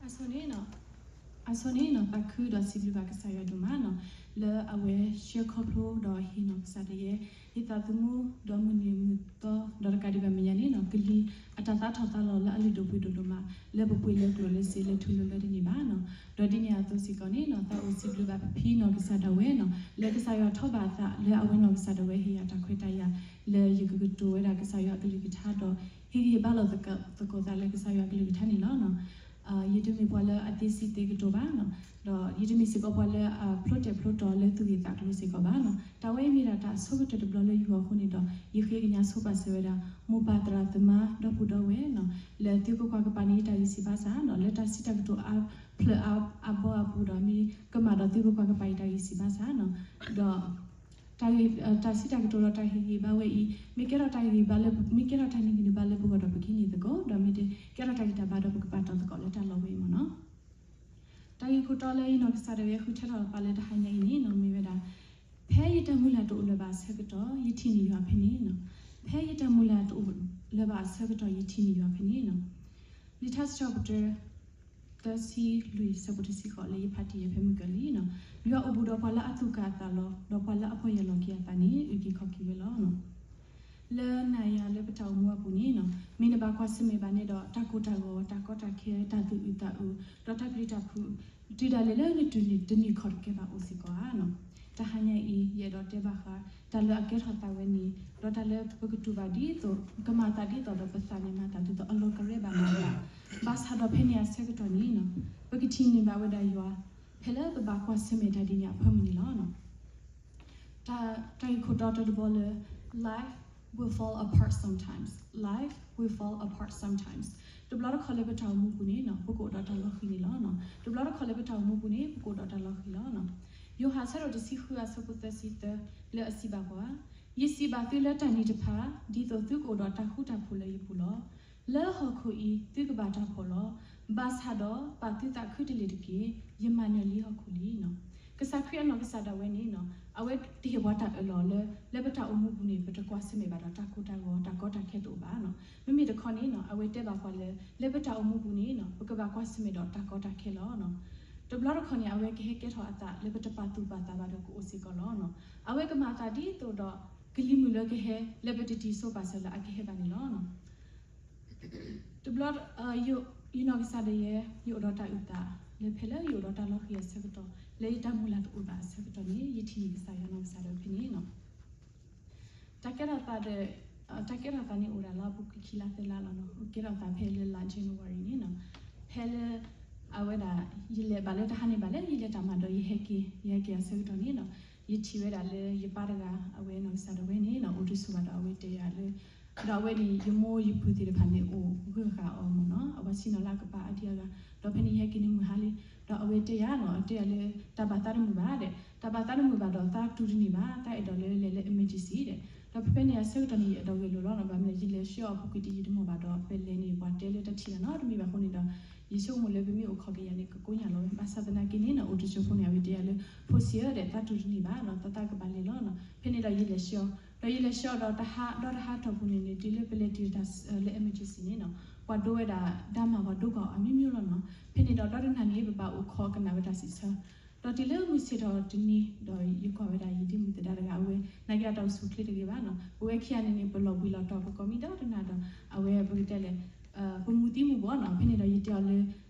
အဆိန့ၣ်နီၤ, အဆိန့ၣ်နီၤ သးခုဒီးစံးဘျုးဘၣ်ကစၢ်ယွၤဒိၣ်မးနီၤ, လၢအဝဲဆှၢခီဖျိဒီးဟ့ၣ်နီၤကစၢ်ဒၣ်ယဲ, ယသးသမူဒီးမုၢ်နံၤမုၢ်သီဒီးတကးဒံးဘၣ်မဲာ်ညါန့ၣ်နီၤ ကလံၤအတၢ်သးထီၣ်သးလီၤလၢအလုၢ်ဒိၣ်ပှ့ၤဒိၣ်ဒိၣ်မး လၢပပှ့ၤလၢကျိၤလၢစ့လၢထူလၢလၢတန့ၢ်ဘၣ်နီၤ. ဒီးဒ်န့ၣ်အသိးစ့ၢ်ကီးန့ၣ်နီၤ သးအိၣ်စံးဘျုးဘၣ်ပဖံနီၢ်ကစၢ်ဒၣ်ဝဲနီၤ လၢကစၢ်ယွၤထီၣ်ဘၣ်အသးလၢအဝဲနီၢ်ကစၢ်ဒၣ်ဝဲဟ့ၣ်ယၤတၢ်ခွဲးတၢ်ယာ် လၢယကကတိၤဝဲဒၣ်ကစၢ်ယွၤအကလုၢ်ကထါဒီး ဟ့ၣ်ဂံၢ်ဟ့ၣ်ဘါလိာ်သကိးသးလၢကစၢ်ယွၤအကလုၢ်ကထါန့ၣ်လီၤနီၤ. ယတမ့ၢ်ပှၤလၢအသ့စံးသ့ကတိၤဘၣ်နီၤ, ဒီးယတမ့ၢ်စ့ၢ်ကီးပှၤလၢအဖျိတဲာ်ဖျိတီၤလၢသူၣ်ဂ့ၢ်သးကျိၤစ့ၢ်ကီးဘၣ်နီၤ. တၢ်ဝဲအံၤမ့ၢ်ဒၣ်တၢ်အဆိကတၢၢ်တဘျီလၢယဂီၢ်အဃိန့ၣ်ဒီး ယဃ့ကညးဆိပာ်စၢၤဝဲဒၣ် မိၢ်ပၢ်သရၣ်သမါဒီပုၢ်ဒီဝဲၢ်နီၤ, လၢသုကကွၢ်ကပၤန့ၣ်ယတၢ်ဂံၢ်စၢ်ဘါစၢ်နီၤ, လၢတၢ်စံးတၢ်ကတိၤအဖျၢၣ်အဘီအပူၤဒီး မ့ၢ်ကမၣ်ဒီးသုကကွၢ်ကပၤယတၢ်ဂံၢ်စၢ်ဘါစၢ်နီၤ, ဒီး တၢ်စံးတၢ်ကတိၤဒီးတၢ်ဟ့ၣ်ဂံၢ်ဘါဝဲအံၤ မ့ၢ်ကဲထီၣ်တၢ်ဂံၢ်ဘါလၢ မ့ၢ်ကဲထီၣ်တၢ်ဟ့ၣ်ဂံၢ်ဘါလၢပဂီၢ်ဒီးပကဟံးန့ၢ်သကိး ဒီးမ့ၢ်တကဲထီၣ်တၢ်ဂံၢ်တၢ်ဘါဒီး ပကပာ်တီသကိးလၢတၢ်လီၢ်ဝဲအံၤမ့ၢ်နီၤ. တၢ်ဂ့ၢ်ခိၣ်တီလၢယနီၢ်ကစၢ်ဒၣ်ဝဲဃုထၢထီၣ်ပာ်လၢတဟါညါအံၤန့ၣ်နီၤ မ့ၢ်ဝဲဒၣ် ဖဲယတၢ်မုၢ်လၢ်တအိၣ်လၢၤဘၣ်အဆၢကတီၢ် ယထံၣ်န့ၢ်ယွၤဖဲန့ၣ်နီၤ. ဖဲယတၢ်မုၢ်လၢ်တအိၣ်လၢၤဘၣ်အဆၢကတီၢ် ယထံၣ်န့ၢ်ယွၤဖဲန့ၣ်နီၤ. လံာ်ထါစံးထီၣ်ပတြၢၤ သၢဆံလွံၢ် ဆၢဖိတဆံဃိး လၢယဖးတံၢ်ယဲဖဲမုၢ်ကၢၢ်လံနီၤ, ယွၤအိၣ်ဘူးဒီးပှၤလၢအသူၣ်ကၢ်အသးလီၤ, ဒီးပှၤလၢအပီၢ်ယၢ်လီၤက့ၤအသးန့ၣ် အုၣ်က့ၤခီၣ်က့ၤဝဲလီၤ. လၢနၤယၤလၢပတၢ်အိၣ်မူအပူၤန့ၣ်နီၤ, မ့ၢ်နဘၣ်ကွၢ်ဆၢၣ်မဲာ်ဘၣ်န့ၣ်ဒီး တၢ်ကိၢ်တၢ်ဂီၤ တၢ်ကီတၢ်ခဲ တၢ်သူၣ်အုးသးအုး ဒီးတၢ်ပျံၤတၢ်ဖုး တုၤဒၣ်လဲာ်လၢနတုၤန့ၣ်တနံၤခီၣ်တကဲဘၣ်အိၣ်စ့ၢ်ကီးဧါနီၤ. တဟါညါအံၤ ယအဲၣ်ဒိးတဲဘၣ်ဃး တၢ်လၢအကဲထီၣ်သးဝဲန့ၣ် ဒီးတၢ်လၢပကတူၢ်ဘၣ်ဒ်သိး ကမၤသးဒ်သိးဒီးပသးန့ၣ်မၤသးဒ်သိးအလီၤကရဲဘၣ်မးဘၣ်. ဘၣ်ဆၣ်ဒီးဖဲန့ၣ်အဆၢကတီၢ်န့ၣ်နီၤ, ပကထံၣ်န့ၢ်ဘၣ်ဝဲဒၣ်ယွၤ ဖဲလၢပဘၣ်ကွၢ်ဆၢၣ်မဲာ်တၢ်ဒ်န့ၣ်အဖၢမုၢ်န့ၣ်လီၤ. တၢ်ဂ့ၢ်ခိၣ်တီတၢတဘီလၢ life will fall apart sometimes, life will fall apart sometimes. တဘျီတခီၣ်လၢပတၢ်အိၣ်မူပူၤန့ၣ်နီၤ ပကအိၣ်ဒီးတၢ်လီၤဃံၤန့ၣ်လီၤ. တဘျီတခီၣ်လၢပတၢ်အိၣ်မူပူၤန့ၣ် ပကအိၣ်ဒီးတၢ်လီၤဃံၤလီၤ. ယိၤဟၣ်ဆၢဒိၣ်တဆံဃုအဆၢဖိသၢဆံသၢ လၢအစံးဘၣ်ပှၤ, ယစံးဘၣ်သုလၢတၢ်န့ၣ်တဖၣ် ဒ်သိးသုကအိၣ်ဒီးတၢ်ဃူတၢ်ဖိးလၢယပူၤလီၤ. လၢဟီၣ်ခိၣ်အံၤ သုကဘၣ်တၢ်ဖှီၣ်လီၤ. ဘၣ်ဆၣ်ဒီးပာ်သုသးခုတလ့ၢ်တက့ၢ်. ယမၤနၢၤလံဟီၣ်ခိၣ်လံနီၤ. ကစၢ်ခရံာ်အနီၢ်ကစၢ်ဒၣ်ဝဲန့ၣ်နီၤ, အဝဲတဟ့ၣ်ပှၤတၢ်အၢၣ်လီၤလၢ လၢပတၢ်အိၣ်မူပူၤန့ၣ် ပတကွၢ်ဆၢၣ်မဲာ်ဘၣ်ဒီးတၢ်ကိၢ်တၢ်ဂီၤ တၢ်ကီတၢ်ခဲတအိၣ်ဘၣ်နီၤ. မ့မ့ၢ်တခီန့ၣ်နီၤ အဝဲတဲဘၣ်ပှၤလၢ လၢပတၢ်အိၣ်မူပူၤန့ၣ်နီၤ ပကဘၣ်ကွၢ်ဆၢၣ်မဲာ်ဒီးတၢ်ကီတၢ်ခဲလီၤ. တဘျီတခီၣ်န့ၣ် အဝဲကဟဲကဲထီၣ်အသးလၢပတပာ်သူၣ်ပာ်သးဘၣ်ဒီးကအိၣ်စ့ၢ်ကီးလီၤ. အဝဲကမၤသးဒ်သိးဒီး ကလံၤမုၢ်လၢကဟဲ လၢပတတံၤဆိပာ်စၢၤလၢအကဟဲဘၣ်န့ၣ်လီၤ. တဘျီ ယနီၢ်ကစၢ်ဒၣ်ယဲ ယအိၣ်ဒီးတၢ်အုၣ်သး လၢဖဲလၢယအိၣ်ဒီးတၢ်လီၤဃံၤအဆၢကတီၢ် လၢယတၢ်မုၢ်လၢ်တအိၣ်ဘၣ်အဆၢကတီၢ်န့ၣ် ယထံၣ်န့ၢ်ကစၢ်ယွၤနီၢ်ကစၢ်ဒၣ်ဝဲဖဲန့ၣ်နီၤ. တၢ်ကဲထီၣ်သးဒီး တၢ်ကဲထီၣ်သးန့ၣ်အိၣ်ဒၣ်လၢအပူၤကွံာ်ခံလါသၢလါလီၤနီၤ. ကဲထီၣ်သးဖဲလၢလါ January န့ၣ်နီၤ. ဖဲလၢ အဝဲဒၣ် ယလဲၤဘၣ်လၢတဟါန့ၣ်ဘၣ်လၢယလဲၤတၢ်မၤဒီးယဟဲက့ၤ ယဟဲက့ၤအဆၢကတီၢ်န့ၣ်နီၤ, ယထံၣ်ဝဲဒၣ်လၢယပၢ်တဂၤ အဝဲနီၢ်ကစၢ်ဒၣ်ဝဲန့ၣ်နီၤ အိၣ်တစိၤဘၣ်ဒီးအဝဲတဲယၤလၢ ဒီးအဝဲန့ၣ် ယမိၢ်ယပုၢ်သ့ၣ်တဖၣ်န့ၣ်အိၣ်ဂၢၢ်ဃာ်အီၤမ့ၢ်နီၤ, အဝဲဆ့ၣ်နီၤလၢအကပၤအါဒံအါဂၤ, ဒီးဖဲန့ၣ်ယဟဲက့ၤန့ၢ်မုၢ်ဟါလံ, ဒီးအဝဲတဲယၤနီၤ တဲယၤလၢ တၢ်ဘၣ်သးတမုာ်ဘၣ်ဒီး တၢ်ဘၣ်သးတမုာ်ဘၣ်ဒီး သးတူၢ်တန့ၢ်ဘၣ်, သးအဲၣ်ဒိးလၢလဲၤလၢ emergency ဒီး, ဒီးဖဲဖဲန့ၣ်အဆၢကတီၢ်န့ၣ် ယအဲၣ်ဒိးဂဲၤလိာ်လီၤနီၤ, ဘၣ်မနုၤလဲၣ် ယလဲၤဆှၢအီၤအပူၤကွံာ်ဒီး ယတမၤဘၣ်ဒီး ပလဲၤန့ၣ် ပှၤတဲလၢတၢ်ထံၣ်လီၤနီတမံၤဘၣ်အဃိန့ၣ်ဒီး ယဆိကမိၣ်လၢပမ့ၢ်အိၣ်ခိးက့ၤယၤန့ၣ် ကကိညၣ်လီၤဝဲ, ဘၣ်ဆၣ်သနာ်က့န့ၣ်နီၤ အိၣ်တစိၤဖိန့ၣ် အဝဲတဲယၤလၢ ဖိဆံးဧၢဒီး သးတူၢ်တန့ၢ်ဘၣ်နီၤ, သးသးကဘၣ်လဲၤလီၤနီၤ, ဖဲန့ၣ်ဒီးယလဲၤဆှၢအီၤ, ဒီးယလဲၤဆှၢအီၤဒီးတဟါဒီးတဟါတီၢ်ပူၤန့ၣ်န့ၣ် တုၤလၢပလဲၤတုၤတၢ်လၢ emergency န့ၣ်နီၤ, ပှၤဒိဝဲဒၣ် ဓာတ်မှန် ပှၤဒိကွၢ်အီၤအမျိုးမျိုးလီၤနီၤ, ဖဲန့ၣ်ဒီးဒီတနၤန့ၣ် ပဘၣ်အိၣ်ခိးကနၣ်ဝဲတၢ်စံးဆၢ ဒီးတုၤလၢမုၢ်ဆ့ၣ်ထီၣ်တနံၤ ဒီးယကွၢ်ဝဲဒၣ်ယဒ့မုၣ်သဒါတဂၤ အဝဲ နာ်က့အတၢ်အိၣ်ဆူၣ်အိၣ်ချ့တဂ့ၤဘၣ်နီၤ, ပဝဲခံဂၤန့ၣ်န့ၣ် ပလီၤဘှံးလီၤတီၤ ပကိးမံၤဒီတနၤဒီး အဝဲပကတဲလဲၣ် ပမူၤသံမူၤဘှီးနီၤ, ဖဲန့ၣ်ဒီးယတဲအီၤလၢ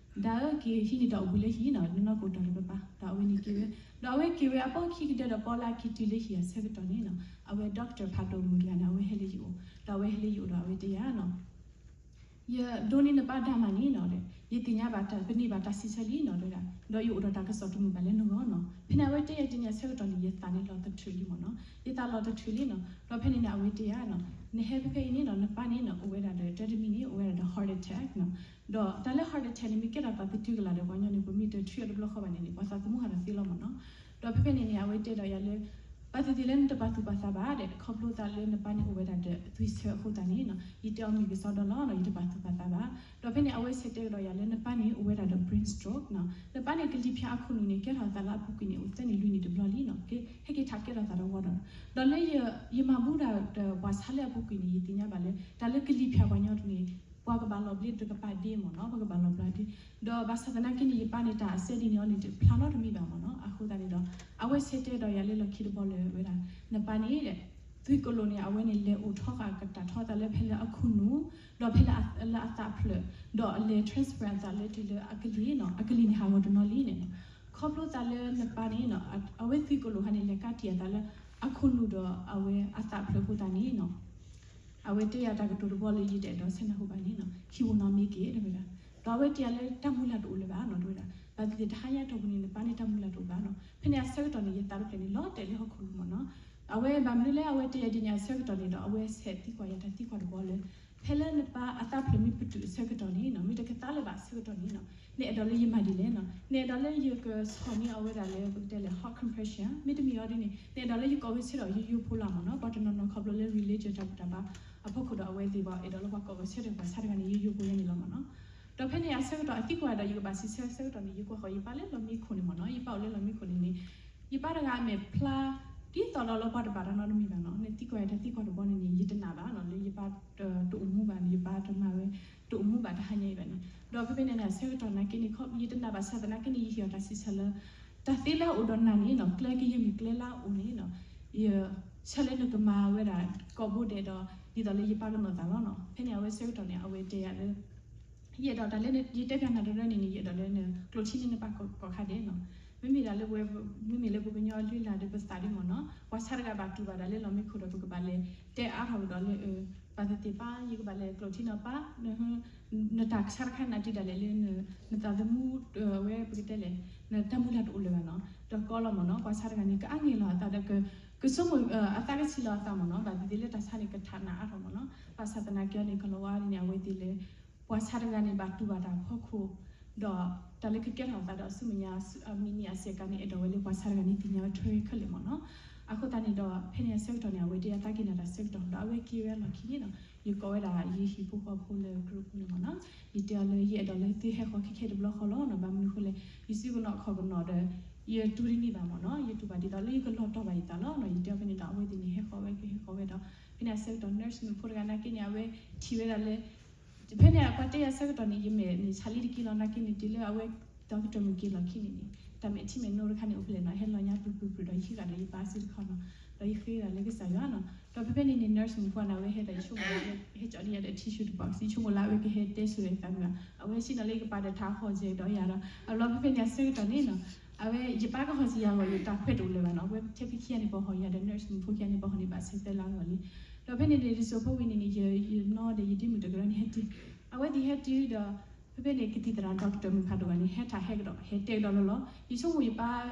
ဒါဧၢ က့ၤဟံးန့ၢ်တၢ်အိၣ်ဘှံးလၢဟံၣ်နီၤ, နနီၢ်ကအိၣ်တီၢ်လၢပပၢ်, ဒီးအဝဲန့ၣ်က့ၤဝဲ, ဒီးအဝဲက့ၤဝဲအပိာ်ခံကတၢၢ်ဒီး ပီလၢအက့ၤတုၤလၢဟံၣ်အဆၢကတီၢ်န့ၣ်နီၤ, အဝဲ doctor ဖးဒိၣ်မုၣ်တဂၤန့ၣ် အဝဲဟဲလၢယအိၣ်, ဒီးအဝဲဟဲလၢယအိၣ်ဒီးအဝဲတဲယၤနီၤ ယဒိးန့ၢ်နပၢ် ဓာတ်မှန် န့ၣ်နီၤ, ယသ့ၣ်ညါဘၣ်တၢ် ပန့ၢ်ဘၣ်တၢ်စံးဆၢလံနီၤ, ဒီးယအိၣ်ဒီးတၢ်ကစီၣ်တမုာ်ဘၣ်လၢနဂီၢ်နီၤ, ဖဲန့ၣ်အဝဲတဲယၤတနံၤအဆၢကတီၢ်န့ၣ် ယသးန့ၣ်လီၤသထြုးလံမ့ၢ်နီၤ, ယသးလီၤသထြုးလံနီၤ, ဒီးဖဲန့ၣ်န့ၣ် အဝဲတဲယၤနီၤ, နဟဲဖဲဖဲအံၤန့ၣ်နီၤ နပၢ်န့ၣ်နီၤ အိၣ်ဝဲဒၣ်ဒီး တၢ်တမံၤန့ၣ် အိၣ်ဝဲဒၣ်ဒီး heart attack နီၤ, ဒီးတၢ်လၢ heart attack န့ၣ် မ့ၢ်ကဲထီၣ်သးသတုၤကလာ်ဒီးပှၤညီန့ၣ် ပမ့ၢ်တထြံးအီၤတဘျီဃီဘၣ်န့ၣ်န့ၣ် ပှၤသးသမူဟးထီၣ်သ့လီၤမ့ၢ်နီၤ, ဒီးဖဲဖဲန့ၣ်န့ၣ် အဝဲတဲဒီးယၤလၢ ဘၣ်သ့ၣ်သ့ၣ်လၢနတပာ်သူၣ်ပာ်သးဘၣ်ဒီး ခီဖျိသးလၢနပၢ်န့ၣ်အိၣ်ဝဲဒၣ်ဒီးသွံၣ်ဆၢအဃိသတးန့ၣ်နီၤ, ယတဲအီၤမ့ၢ်ကစီဒီလီၤနီၤ, ယတပာ်သူၣ်ပာ်သးဘၣ်, ဒီးဖဲန့ၣ် အဝဲဆဲးတဲကဒီးယၤလၢနပၢ်န့ၣ်အိၣ်ဝဲဒၣ်ဒီး brain stroke နီၤ, နပၢ်န့ၣ်ကလံၤဖၠးအခိၣ်နူာ်န့ၣ် ကဲထီၣ်အသးလၢအပူၤကွံာ်န့ၣ် အိၣ်သၢနံၣ်လွံၢ်နံၣ်တဘျီလံနီၤ, ဟဲက့ၤထးကဲထီၣ်သးဒီးဝီဒီး, ဒီးလၢယမၤဘူၣ်တၢ်ဒီးပှၤဆါလၢအပူၤကွံာ်န့ၣ် ယသ့ၣ်ညါဘၣ်လၢ တၢ်လၢကလံၤဖၠးပှၤညီတန့ၣ် ပှၤကဘၣ်လီၤဘျ့တကပၤဒ့မ့ၢ်နီၤ, ပှၤကဘၣ်လီၤဘျ့ဒ့, ဒီးဘၣ်ဆၣ်သနာ်က့န့ၣ် ယပၢ်န့ၣ်တၢ်အစဲဒ်န့ၣ်အီၤန့ၣ် တဖျါနီတမံၤဘၣ်မ့ၢ်နီၤ. အဃိသတးန့ၣ်ဒီး အဝဲဆဲးတဲဒီးယၤလၢလီၢ်ခံတဘျီလၢဝဲဒၣ် နပၢ်န့ၣ် သွံၣ်ကလိာ်န့ၣ် အဝဲန့ၣ်လဲၤအိၣ်ထီဃာ်ကတၢၢ်ထီသးလၢဖဲလၢအခိၣ်နူာ်, ဒီးဖဲလၢအသးအဖျၢၣ်, ဒီးအလဲၤ transfer အသးလၢတုၤလၢအကလံၤနီၤ, အကလံၤန့ၣ်ဟးဂီၤတနီၤလံန့ၣ်နီၤ. ခီဖျိသးလၢနပၢ်န့ၣ်နီၤ, အဝဲသွံၣ်ကလိာ်ခါန့ၣ် လဲၤကးတံာ်အသးလၢအခိၣ်နူာ်ဒီးအဝဲအသးအဖျၢၣ်အဃိသတးန့ၣ်နီၤ အဝဲတဲယၤတၢ်ကတိၤတဘျီလၢယတအဲၣ်ဒိးဆဲးနၢ်ဟူဘၣ်န့ၣ်နီၤ, he will not make it တဲဝဲဒၣ်. ဒီးအဝဲတဲယၤလၢတၢ်မုၢ်လၢ်တအိၣ်လၢၤဘၣ်နီၤ တဲဝဲဒၣ်. ဘၣ်သ့ၣ်သ့ၣ်တဟါညါအတီၢ်ပူၤန့ၣ် နပၢ်န့ၣ်တၢ်မုၢ်လၢ်တအိၣ်ဘၣ်နီၤ. ဖဲန့ၣ်အဆၢကတီၢ်န့ၣ် ယသးတဖျၢၣ်န့ၣ် လီၤတဲာ်လၢဟီၣ်ခိၣ်လိၤမ့ၢ်နီၤ. အဝဲဘၣ်မနုၤလၢအဝဲတဲယၤဒ်န့ၣ်အဆၢကတီၢ်န့ၣ်ဒီး အဝဲဆဲးသံကွၢ်ယၤတၢ်သံကွၢ်တဘျီလၢ ဖဲလၢနပၢ်အသးဖျၢၣ်မ့ၢ်ပတုာ်အဆၢကတီၢ်န့ၣ်နီၤ, မ့ၢ်တကသါလၢၤဘၣ်အဆၢကတီၢ်န့ၣ်နီၤ, နအဲၣ်ဒိးလၢယမၤဒ်လဲၣ်နီၤ, နအဲၣ်ဒိးလၢယကဆီၣ်န့ၢ်အီၤဝဲဒၣ်လၢ ပကတဲလဲၣ် hot compression မ့တမ့ၢ်အီၤဒ်န့ၣ် နအဲၣ်ဒိးလၢယကိးဂဲၤဆၢထၢၣ်အီၤယိယိဖိလီၤမ့ၢ်နီၤ. ပှၤတနီၤနီၤခီဖျိလၢ religion တၢ်ဘူၣ်တၢ်ဘါအဖီခိၣ်ဒီး အဝဲသ့ၣ်ဘၣ်အဲၣ်ဒိးလၢပှၤကိးဂဲၤဆၢထၢၣ်ပှၤဆါတဂၤန့ၣ် ယိယိဖိယါန့ၣ်လီၤမ့ၢ်နီၤ. ဒီးဖဲန့ၣ်အဆၢကတီၢ်အသံကွၢ်ဒီး ယကဘၣ်စံးဆၢအဆၢကတီၢ်န့ၣ် ယကွၢ်ဃီၤယပၢ်လၢလီၢ်မံခိၣ်န့ၣ်မ့ၢ်နီၤ, ယပၢ်အိၣ်လၢလီၢ်မံခိၣ်န့ၣ်န့ၣ် ယပၢ်တဂၤအမဲာ်ဖျါ ဒ်သိးဒီးလၢပှၤတဘၣ်တၢ်နီတမံၤဘၣ်နီၤ. နသံကွၢ်ယၤတၢ်သံကွၢ်တဘျီန့ၣ်န့ၣ် ယတနာ်ဘၣ်နီၤ လၢယပၢ်တအိၣ်မူဘၣ်န့ၣ် ယပၢ်တမၤဝဲ တအိၣ်မူဘၣ်တဟါညါအံၤဘၣ်န့ၣ်. ဒီးဖဲဖဲန့ၣ်န့ၣ် အဆၢကတီၢ်နာ်က့န့ၣ် ယတနာ်ဘၣ်ဆၣ်သနာ်က့န့ၣ် ယဟ့ၣ်အီၤတၢ်စံးဆၢလၢ တၢ်သ့လၢအအိၣ်ဒီးနၤန့ၣ်နီၤ ကျဲကယဲၢ်မ့ၢ်ကျဲလၢအအိၣ်န့ၣ်နီၤ ယဆၢလၢနကမၤဝဲဒၣ်ကိာ်ဘိဒဲးဒီး ဒ်သိးလၢယပၢ်ကနီၣ်သးလီၤနီၤ. ဖဲန့ၣ်အဝဲဆၢကတီၢ်န့ၣ် အဝဲတဲယၤလၢ ယအဲၣ်ဒိးတၢ်လၢ ယတဲပျးနၤတရၢန့ၣ်န့ၣ် ယအဲၣ်ဒိးလၢနကျိၣ်ထံန့ၢ်နပၢ်ကိးခါဒဲးနီၤ. မ့မ့ၢ်ဒၣ်လၢပဝဲ မ့မ့ၢ်လၢပှၤကညီလုၢ်လၢ်ဒီးပသးဒ်မ့ၢ်နီၤ ပှၤဆါတဂၤဘၣ်တူၢ်ဘၣ်ဒၣ်လၢလီၢ်မံခိၣ်ဒီး ပကဘၣ်လဲၤတဲအါထီၣ်ကဒီးလၢ ဘၣ်သ့ၣ်သ့ၣ်ပၢ် ယကဘၣ်လဲၤကျိၣ်ထံနီၤပၢ် နတၢ်ဆါတခါန့ၣ်တုၤဒၣ်လဲာ်လၢ နသးသမူ ဝဲပကတဲလဲၣ် နတၢ်မုၢ်လၢ်တအိၣ်လၢၤဘၣ်နီၤ. ဒီးကီလီၤမ့ၢ်နီၤ ပှၤဆါတဂၤန့ၣ် ကအါန့ၢ်လီၤအသးဒီး ကဆိကမိၣ်အသးကဆံးလီၤအသးမ့ၢ်နီၤ. ဘၣ်သ့ၣ်သ့ၣ်လၢတၢ်ဆါန့ၣ် ကထးနးအါထီၣ်မ့ၢ်နီၤ. ဘၣ်ဆၣ်သနာ်က့န့ၣ် ကလီၤဝါန့ၣ် အဝဲသ့ၣ်လၢ ပှၤဆါတဂၤန့ၣ် ဘၣ်တူၢ်ဘၣ်တၢ်ဖီခိၣ် ဒီးတၢ်လၢကကဲထီၣ်အသးဒီးအဆူမဲာ်ညါ အမံၤနံၤအဆဲးကါန့ၣ် အဲၣ်ဒိးဝဲလၢပှၤဆါတဂၤန့ၣ် သ့ၣ်ညါဝဲထွဲခဲလၢာ်မ့ၢ်နီၤ. အဃိသတးန့ၣ်ဒီး ဖဲန့ၣ်အဆၢကတီၢ်န့ၣ် အဝဲတဲအသးက့ၤနၤတၢ်ဆၢကတီၢ် ဒီးအဝဲက့ၤဝဲအလီၢ်ခံန့ၣ်နီၤ ယကိးဝဲဒၣ်ယဟံၣ်ဖိဃီဖိလၢ group ဖိန့ၣ်မ့ၢ်နီၤ. ယတဲအီၤလၢ ယအဲၣ်ဒိးလၢသုဟဲဃီၤခဲခဲတဘျီဃီလီၤနီၤ. ဘၣ်မနုၤအဃိလဲၣ် ယစုကနီၣ်ခီၣ်ကနီၣ်ဒီး ယတူၢ်တန့ၢ်ဘၣ်မ့ၢ်နီၤ. ယတူၢ်ဘၣ်ဒ်သိးလၢယကလီၤတီၢ်ဘၣ်ယသးလီၤနီၤ. ယတဲအီၤဖဲန့ၣ်ဒီး အဝဲသ့ၣ်န့ၣ် ဟဲဃီၤဝဲကဟဲဃီၤဝဲဒီး ဖဲန့ၣ်အဆၢကတီၢ် nurse မုၣ်ဖိတဂၤနာ်က့န့ၣ် အဝဲထံၣ်ဝဲဒၣ်လၢ ဖဲန့ၣ် ပှၤတဲယၤဆၢကတီၢ်န့ၣ် ယမဲာ်န့ၣ်ဆးလံတက့ၢ်လီၤ. နာ်က့န့ၣ် တုၤလၢအဝဲ doctor မုၣ်က့ၤလီၢ်ခံန့ၣ်န့ၣ် တၢ်မဲာ်ထံမဲာ်နိတခါန့ၣ် အိၣ်ဖျဲၣ်နီၤ ဟဲလီၤညါပူၤပူၤပူၤဒီး ယဟံးဂၤဒီးယပၢ်စုတခီနီၤ ဒီးယဃ့ဂၤလၢကစၢ်ယွၤနီၤ. ဒီးဖဲဖဲန့ၣ်န့ၣ် nurse မုၣ်ဖိန့ၣ် အဝဲဟဲဒီးယဆိကမိၣ်လၢ ဟဲကၠီဒ်ယၤဒီး tissue တပီၢ် ယဆိကမိၣ်လၢအဝဲကဟဲတဲဆိၣ်ဒီးသးမုၢ်ဘၣ် အဝဲဆ့ၣ်နီၤလၢယကပၤဒီးထးဟီၣ်စဲးဒီးယၤဒီး အဘျီဖဲဖဲန့ၣ်အဆၢကတီၢ်န့ၣ်နီၤ အဝဲယပၢ်ကဟီၣ်စံယၤဂီၢ် ယတၢ်ခွဲးတအိၣ်လၢၤဘၣ်နီၤ. အဝဲထဲဖဲခံဂၤန့ၣ် ပှၤဟီၣ်ယၤဒီး nurse မုၣ်ဖိခံဂၤန့ၣ် ပှၤဟီၣ်န့ၣ်ဘၣ်ဆဲးသၢလါဂီၢ်လံ ဒီးဖဲန့ၣ်န့ၣ် တစိၢ်ဖိဝံၤန့ၣ်န့ၣ် ယနီၢ်ဒီး ယဒ့မုၣ်တကရၢန့ၣ်ဟဲတုၤ အဝဲသ့ၣ်ဟဲတုၤဒီး ဖဲဖဲန့ၣ် ကသံၣ်သရၣ် doctor မုၣ်ဖးဒိၣ်ဂၤန့ၣ် ဟဲထးဟဲကဒီး ဟဲတဲကဒီးလီၤလီၤ. ယဆိကမိၣ်ယပၢ်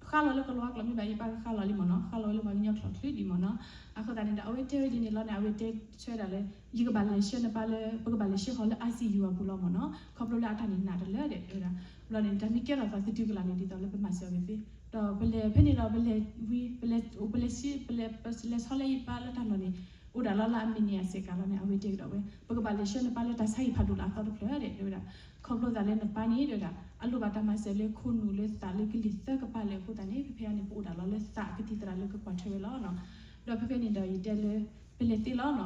ဃါလီၤလၢကလီၤကျိာ်မ့ၢ်ဘၣ် ယပၢ်ကဃါလီၤလံမ့ၢ်နီၤ ဃါလီၤဝဲလၢပှၤကညီကျိာ်ချုးဒံးမ့ၢ်နီၤ. အဃိသတးန့ၣ်ဒီး အဝဲတဲဝဲဒ်န့ၣ်လီၤန့ၣ် အဝဲတဲဆၢဒၣ်လၢ ယကဘၣ်လဲၤဆှၢနပၢ်လၢ ပကဘၣ်လဲၤဆှၢဃီၤလၢ ICU အပူၤလီၤမ့ၢ်နီၤ ခီဖျိလၢအတၢ်န့ၣ်နးတလၢဒဲး တဲဝဲဒၣ်. ဘျီန့ၣ် တၢ်မ့ၢ်ကဲထီၣ်သးသတုၤကလာ်န့ၣ် ဒ်သိးလၢပမၤစၢၤအီၤကသ့ ဒီးပလဲၤဖဲန့ၣ်လီၤ ပလဲၤဝံၤ ပလဲၤအိၣ် ပလဲၤဆှၢ ပလဲၤ ပလဲၤဆီလၢယပၢ်လၢတၢ်လီၢ်န့ၣ် အိၣ်ဒၣ်လီၤလၢအမံးနံးအစဲးကးလီၤန့ၣ် အဝဲတဲကဒီးဝဲ ပကဘၣ်လဲၤဆှၢနပၢ်လၢတၢ်ဆါဟံၣ်ဖးဒိၣ်လၢအသီတဖျၢၣ်ဒဲး တဲဝဲဒၣ်. ခီဖျိသးလၢနပၢ်န့ၣ် တဲဝဲဒၣ် အလိၣ်ဘၣ်တၢ်မၤစၢၤလၢခိၣ်နူာ်လၢသးလၢကလံၤသၢကပၤလၢာ်အဃိသတးန့ၣ် ဖဲဖဲအံၤန့ၣ် ပအိၣ်ဒၣ်လီၤလၢသးကသံၣ်သရၣ်လၢကကွၢ်ထွဲဝဲလီၤ. ဒီးဖဲဖဲန့ၣ်ဒီးယတဲလၢ ပလဲၤသ့လီၤနီၤ ဘျီ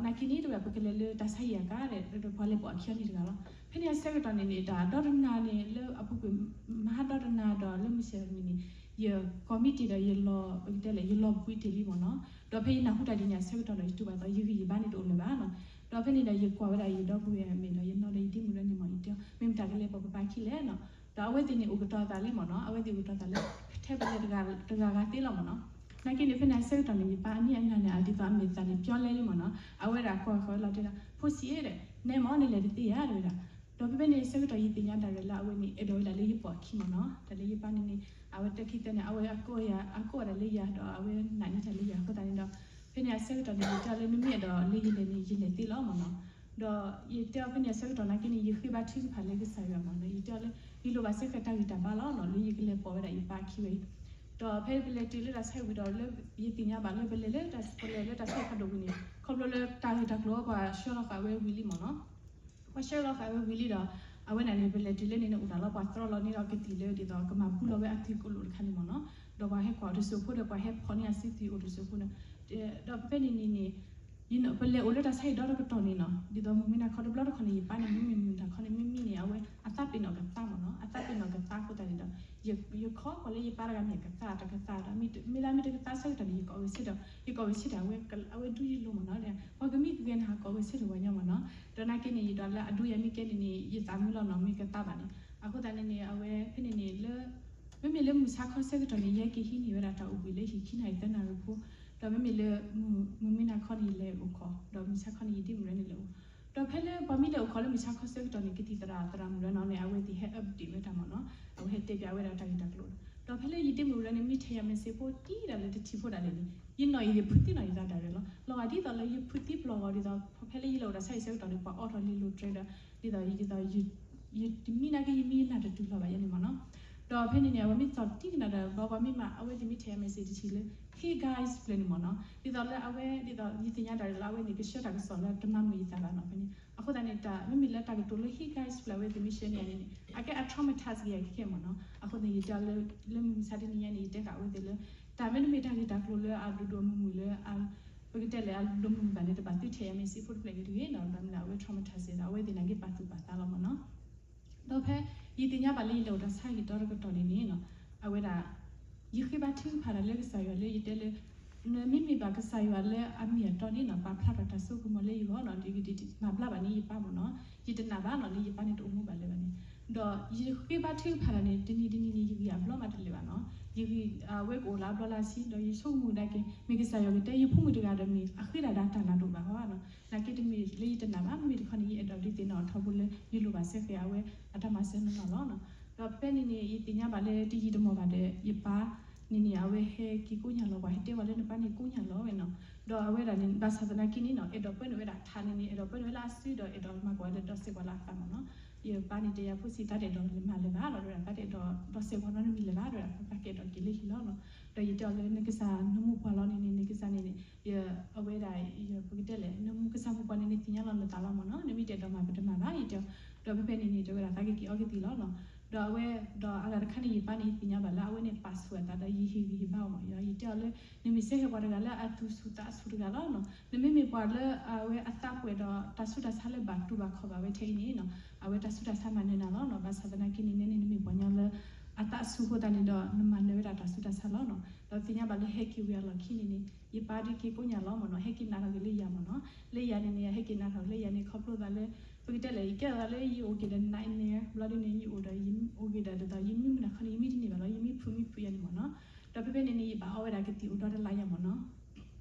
နာ်က့န့ၣ် တဲဝဲဒၣ် ပကလဲၤလၢတၢ်ဆါဟံၣ်အကါဒီး ပှၤလဲၤပိာ်အခံအီၤန့ၣ်တဂၤလီၤ. ဖဲန့ၣ်အဆၢကတီၢ်န့ၣ်န့ၣ် တၢ်ဒီတနၤန့ၣ် လၢအပူၤကွံာ် မဟါဒီတနၤဒီးလၢမုၢ်ဆ့ၣ်န့ၣ်န့ၣ် ယကိးမံတ့ၢ်ဒီးယလီၤ ပကတဲလဲၣ် ယလီၤဘှံးတ့ၢ်လံမ့ၢ်နီၤ. ဒီးဖဲယနၢ်ဟူတၢ်ဒ်န့ၣ်အဆၢကတီၢ်ဒီး ယတူၢ်ဘၣ်သး ယဂံၢ်ယဘါန့ၣ်တအိၣ်လၢၤဘၣ်နီၤ. ဒီးဖဲန့ၣ်ဒီး ယကွၢ်ဝဲဒၣ်ယဒီပုၢ်ဝဲၢ်အမဲာ်ဒီး ယနီၢ်ဒီးယဒ့မုၣ်ဒီးန့ၣ်မ့ၢ် ယတဲ မ့ၢ်မတၤကလဲၤပိာ်ပပၢ်ခံလဲၣ်နီၤ. ဒီးအဝဲသ့ၣ်န့ၣ် အိၣ်ကတီၤသးလံမ့ၢ်နီၤ. အဝဲသ့ၣ်အိၣ်ကတီၤသးလၢ ထဲပလဲၤတဂၤဂၤသ့လီၤမ့ၢ်နီၤ. နာ်က့န့ၣ် ဖဲန့ၣ်အဆၢကတီၢ်န့ၣ် ယပၢ်အမံၤအနၢ်န့ၣ် အဒ်သိးအမဲာ်သၣ်န့ၣ် ပျီလဲလံမ့ၢ်နီၤ. အဝဲဒၣ်ကွၢ်ဃီၤလီၤတဲဒၣ် ဖိဆံးဧၢဒီး နဲမ့ၢ်နလဲၤတသ့ဧါ တဲဝဲဒၣ်. ဒီးဖဲဖဲန့ၣ် ဆၢကတီၢ်ယသ့ၣ်ညါဒၣ်ဝဲလၢအဝဲန့ၣ် အဲၣ်ဒိးဝဲဒၣ်လၢယပိာ်အခံမ့ၢ်နီၤ. တၢ်လၢယပၢ်န့ၣ်န့ၣ် အဝဲတၢ်ခံသၢန့ၣ် အဝဲအကိးယၤ အကိးဒၣ်လၢယၤ ဒီးအဝဲနာ်န့ၢ်တၢ်လၢယၤအဃိသတးန့ၣ်ဒီး ဖဲန့ၣ်အဆၢကတီၢ်န့ၣ် ယတဲအီၤလၢ နမ့ၢ်အဲၣ်ဒိးလၢယလဲၤန့ၣ် ယလဲၤသ့လီၤမ့ၢ်နီၤ. ဒီးယတဲအီၤဖဲန့ၣ်အဆၢကတီၢ်နာ်က့န့ၣ် ယဃ့ဘါထုကဖၣ်လၢကစၢ်ယွၤမ့ၢ်နီၤ. ယတဲအီၤလၢ ယလိၣ်ဘၣ်စ့ၢ်ကီးတၢ်ဂံၢ်တၢ်ဘါလီၤနီၤ လၢယကလဲၤပိာ်ဝဲဒၣ်ယပၢ်အခံဝဲအံၤ. ဒီးဖဲပလဲၤတုၤလၢတၢ်ဆါဟံၣ်ဝံၤဒီးလၢ ယသ့ၣ်ညါဘၣ်လၢပလဲၤလၢတၢ် ပလဲၤလၢတၢ်ဆါဟံၣ်ဖးဒိၣ်ဝံၤန့ၣ် ခီဖျိလၢတၢ်ဂ့ၢ်တၢ်ကျိၤအံၤ ပှၤဆှၢလီၤဃာ်ဝဲဝံၤလံမ့ၢ်နီၤ. ပှၤဆှၢလီၤဃာ်ဝဲဝံၤလံဒီး အဝဲန့ၣ်န့ၣ် ပလဲၤတုၤလၢန့ၣ်န့ၣ် အိၣ်ဒၣ်လီၤပှၤတြီလီၤန့ၢ်ဒီးကသံၣ်လၢဒ်သိးကမၤဘူလီၤဝဲအသွံၣ်ကလိာ်တခါန့ၣ်မ့ၢ်နီၤ. ဒီးပှၤဟဲကွၢ်တစိၢ်ဖိဒီး ပှၤဟဲဖီၣ်န့ၢ်အစုသွံၣ်အိၣ်တစိၢ်ဖိန့ၣ် ဒီးဖဲဖဲန့ၣ်န့ၣ်န့ၣ် ပလဲၤအိၣ်လၢတၢ်ဆါဟံၣ်ဒီတကတီၢ်န့ၣ်နီၤ, ဒ်သိးမုၢ်မ့ၢ်နၤခီတဘျီတခီန့ၣ် ယပၢ်န့ၣ် မ့မ့ၢ်မုၢ်နၤခီန့ၣ် မ့မ့ၢ်န့ၣ် အဝဲအသးပ့ၤနီၣ်ကသါမ့ၢ်နီၤ, အသးပ့ၤနီၣ်ကသါအဃိသတးန့ၣ်ဒီး ယခီပှၤလၢယပၢ်တဂၤန့ၣ် ကသါတကသါဒီး မ့ၢ်လၢမ့ၢ်တကသါဆၢကတီၢ်န့ၣ် ယကိးဂဲၤဆၢထၢၣ်, ယကိးဂဲၤဆၢထၢၣ် အဝဲဒူယလိၤမ့ၢ်နီၤ, ပှၤကမံကဂဲၤနၤ ကိးဂဲၤဆၢထၢၣ်ပှၤညီမ့ၢ်နီၤ, ဒီးနာ်က့န့ၣ် ယဒွးလၢအဒိယၤမ့ၢ်ကဲန့ၣ်န့ၣ် ယသးမုာ်လီၤနီၤ မ့ၢ်ကသါဘၣ်န့ၣ်, အဃိသတးန့ၣ်န့ၣ် အဝဲဖဲန့ၣ်န့ၣ်လၢ မ့မ့ၢ်လၢမုၢ်ဆါခီဆၢကတီၢ်န့ၣ် ယဟဲက့ၤဟံးန့ၢ်ဝဲဒၣ်တၢ်အိၣ်ဘှံးလၢဟံၣ်ခံနၣ်ရံၣ်သၢနၣ်ရံၣ်ဖိ, ဒီးမ့မ့ၢ်လၢ မုၢ်မ့ၢ်နၤခီန့ၣ် ယလဲၤအိၣ်ခိး, ဒီးမုၢ်ဆါခီန့ၣ် ယဒ့မုၣ်ရဲန့ၣ်လဲၤအိၣ်, ဒီးဖဲလၢပှၤမ့ၢ်လဲၤအိၣ်ခိးလၢမုၢ်ဆါခီဆၢကတီၢ်န့ၣ် ကသံၣ်သရၣ်သရၣ်မုၣ်ရဲနီၤန့ၣ် အဝဲသ့ၣ်ဟဲ update ဝဲတၢ်မ့ၢ်နီၤ, အဝဲဟဲတဲပၠးဝဲဒၣ်တၢ်ဂ့ၢ်တၢ်ကျိၤ, ဒီးဖဲလၢယဒ့မုၣ်ရဲန့ၣ် မ့ၢ်ထဲယၤ message ဖိတံၢ်ဒၣ်လၢတထံၣ်ဖိဒၣ်လဲာ်န့ၣ် ယနီၣ်အံၤယဖုးသံနီၣ်ယသးဒၣ်ရဲၣ်လီၤ, လီၤဂာ်ဒ်သိးလၢယဖုးသံပျီၢ်ဂီၤဒ်သိး ဖဲလၢယလဲၤအိၣ်တၢ်ဆါဟံၣ်ဆၢကတီၢ်န့ၣ် ပှၤအိးထီၣ်လံာ်လိၤတြဲဒီး ဒ်သိး ယတမံနာ်က့ ယမံယနၢ်တတုၤလီၤဘၣ်ယဲန့ၣ်မ့ၢ်နီၤ, ဒီးဖဲန့ၣ်န့ၣ် အဝဲမ့ၢ်သီၣ်တံၢ်ကနၣ်ဒီး ဘျီပှၤမ့ၢ်မၤ အဝဲသ့ၣ်မ့ၢ်ထဲယၤ message တထံၣ်လၢ Hey guys ဖျၢၣ်န့ၣ်မ့ၢ်နီၤ, ဒ်သိးလၢအဝဲ ဒ်သိး ယသ့ၣ်ညါတၢ်လၢအဝဲန့ၣ် ကဆှၢတၢ်ကစီၣ်လၢတမၤမုာ်ယသးဘၣ်နီၤဖဲန့ၣ်, အဃိသတးန့ၣ် တၢ်မ့မ့ၢ်လၢတၢ်ကတိၤလၢ Hey guys ဖျၢၣ် အဝဲသ့ၣ်မ့ၢ်ဆှၢန့ၢ်ယၤန့ၣ်န့ၣ် အကဲအ traumatize က့ၤယၤခဲခဲမ့ၢ်နီၤ, အဃိန့ၣ် ယတဲအီၤလၢ လၢမုၢ်မဆါတနံၤညါန့ၣ် ယတဲဃာ်အဝဲသ့ၣ်လၢ တၢ်မ့တမ့ၢ်တၢ်ဂ့ၢ်တၢ်ကျိၤလၢအဒိၣ်ဒိၣ်မုၢ်မုၢ်လၢ ပကတဲလဲၣ် အဒိၣ်မုၢ်မုၢ်ဘၣ်န့ၣ် တဘၣ်သုထဲယၤ message ဖိတဖျၢၣ်န့ၣ်တဂ့ၤနီၤ, ဘၣ်မနုၤအဝဲ traumatize ဒီး အဝဲသ့ၣ်နာ်က့ပာ်သူၣ်ပာ်သးလီၤမ့ၢ်နီၤ, ဒီးဖဲ ယသ့ၣ်ညါဘၣ်လၢယလဲၤအိၣ်တၢ်ဆါဟံၣ်ဒီတကတီၢ်န့ၣ်န့ၣ်နီၤ, အဝဲဒၣ် ယဃ့ဘါထုကဖၣ်တၢ်လၢကစၢ်ယွၤလၢယတဲလၢ နမ့မ့ၢ်ဘၣ်ကစၢ်ယွၤလၢအမ့ၢ်အတီန့ၣ်နီၤ ပာ်ဖျါထီၣ်တၢ်စိကမီၤလၢယဂီၢ်နီၤ, ဒ်ယမၤဘျါဘၣ်န့ၣ်ယပၢ်မ့ၢ်နီၤ, ယတနာ်ဘၣ်နီၤ လၢယပၢ်န့ၣ်တအိၣ်မူဘၣ်လၢၤဘၣ်န့ၣ်, ဒီးယဃ့ဘါထုကဖၣ်တၢ်န့ၣ် တနံၤတနံၤန့ၣ် ယဂံၢ်အဘျီမးတလၢာ်ဘၣ်နီၤ, ယဂံၢ်အဝဲကအိၣ်လၢအဘျီလၢအဆံ ဒီးယဆိကမိၣ်ဒၣ်က့ၤ မ့ၢ်ကစၢ်ယွၤကတဲ ယဖိမုၣ်တဂၤဒီးမ့ၢ်အဃ့ဒၣ်ဒီးတၢ်နာ်တအိၣ်ဘၣ်ဃီနီၤ, နာ်က့တမ့ၢ်လၢယတနာ်ဘၣ်, မ့မ့ၢ်တခီန့ၣ် ယအဲၣ်ဒိးဒုးသ့ၣ်နီၣ်အထီဘိလၢ ယလိၣ်ဘၣ်စဲဃဲၤအဝဲအတၢ်မၤစၢၤနီၢ်နီၢ်လီၤနီၤ, ဒီးဖဲန့ၣ်န့ၣ် ယသ့ၣ်ညါဘၣ်လၢတယံာ်တမီၢ်ဘၣ်ဒီး ယပၢ်န့ၣ်န့ၣ် အဝဲဟဲက့ၤကိးညၣ်လီၤပှၤ ဟဲတဲပှၤလၢနပၢ်န့ၣ်ကိးညၣ်လီၤဝဲနီၤ, ဒီးအဝဲဒၣ်န့ၣ် ဘၣ်ဆၣ်သနာ်က့န့ၣ်နီၤ အဲၣ်ဒိးပၢနုာ်ဝဲဒၣ်ထးန့ၣ်န့ၣ် အဲၣ်ဒိးပၢနုာ်ဝဲလၢအစုဒီး အဲၣ်ဒိးမၤကွၢ်ဝဲလၢဒီးစဲးပှၤလၢအသးမ့ၢ်နီၤ, ယပၢ်န့ၣ်တဲယၤ ဖိဆံး သးတအဲၣ်ဒိးမၤလၢၤဘၣ်လီၤ တဝဲဒၣ် သးတအဲၣ်ဒိးဒီးစဲးပှၤနီတမံၤလၢၤဘၣ် တဝဲဒၣ် သးကအဲၣ်ဒိးက့ၤလၢဟံၣ်လီၤနီၤ, ဒီးယတဲအီၤလၢနကစၢ်နမိၢ်ပှၢ်လီၤန့ၣ်န့ၣ် နကစၢ်န့ၣ်န့ၣ် အဝဲဒၣ် ပကတဲလဲၣ် နမူကစၢ်မိၢ်ပှၢ်န့ၣ် နသ့ၣ်ညါလီၤနသးလီၤမ့ၢ်နီၤ, နမ့ၢ်တအဲၣ်ဒိးမၤပတမၤဘၣ် ယတဲအီၤ, ဒီးဖဲဖဲန့ၣ်န့ၣ် တဝဲဒၣ်သးကက့ၤအီကသံၣ်လီၤနီၤ, ဒီးအဝဲ ဒီးအဂၤတခါန့ၣ် ယပၢ်န့ၣ် ယသ့ၣ်ညါဘၣ်လၢအဝဲန့ၣ် ပာ်ဆူၣ်အသးဒီးယဟ့ၣ်ဂံၢ်ဟ့ၣ်ဘါအီၤမ့ၢ် ယတဲအီၤလၢ နမ့ၢ်စဲဃဲၤပှၤတဂၤလၢအသူၣ်ဆူၣ်သးဆူၣ်တဂၤလီၤနီၤ, နမ့မ့ၢ်ပှၤလၢအဝဲအသးပှဲၤဒီးတၢ်ဆူးတၢ်ဆါလၢဘၣ်တူၢ်ဘၣ်ခီၣ်ဘၣ်ဝဲထဲအံၤန့ၣ်နီၤ, အဝဲတၢ်ဆူးတၢ်ဆါမၤနၢၤနၤလီၤနီၤ, ဘၣ်ဆၣ်သနာ်က့န့ၣ် နဲန့ၣ်နမ့ၢ်ပှၤညီလၢ အသးဆူၣ်အဃိသတးန့ၣ်ဒီး နမၤနၢၤဝဲဒၣ်တၢ်ဆူးတၢ်ဆါလီၤနီၤ, ဒီးသ့ၣ်ညါဘၣ်လၢဟဲက့ၤဝံၤအလီၢ်ခံန့ၣ်န့ၣ် ယပၢ်ဒုးက့ၤကိးညၣ်လီၤမ့ၢ်နီၤ, ဟဲက့ၤနးထီၣ်က့ၤလၢယၤမ့ၢ်နီၤ, လၢယၤန့ၣ်န့ၣ် ဟဲက့ၤနးထီၣ်လၢယၤန့ၣ် ခီဖျိသးလၢ ပကတဲလဲၣ် ယကဲသးလၢယအိၣ်က့ၤဒီး nightmare ဘျီဒ်န့ၣ် ယအိၣ်ဒီး ယအိၣ်က့ၤဒီးဒ်သိး ယမံမုၢ်နၤခီန့ၣ် ယမံတန့ၢ်ဘၣ်လီၤ, ယမံဖုးမံဖုးယၤန့ၣ်မ့ၢ်နီၤ, ဒီးဖဲဖဲန့ၣ်န့ၣ် ယဘၣ်အီဝဲဒၣ်ကသံၣ်အိၣ်ဒီတလါယၤမ့ၢ်နီၤ,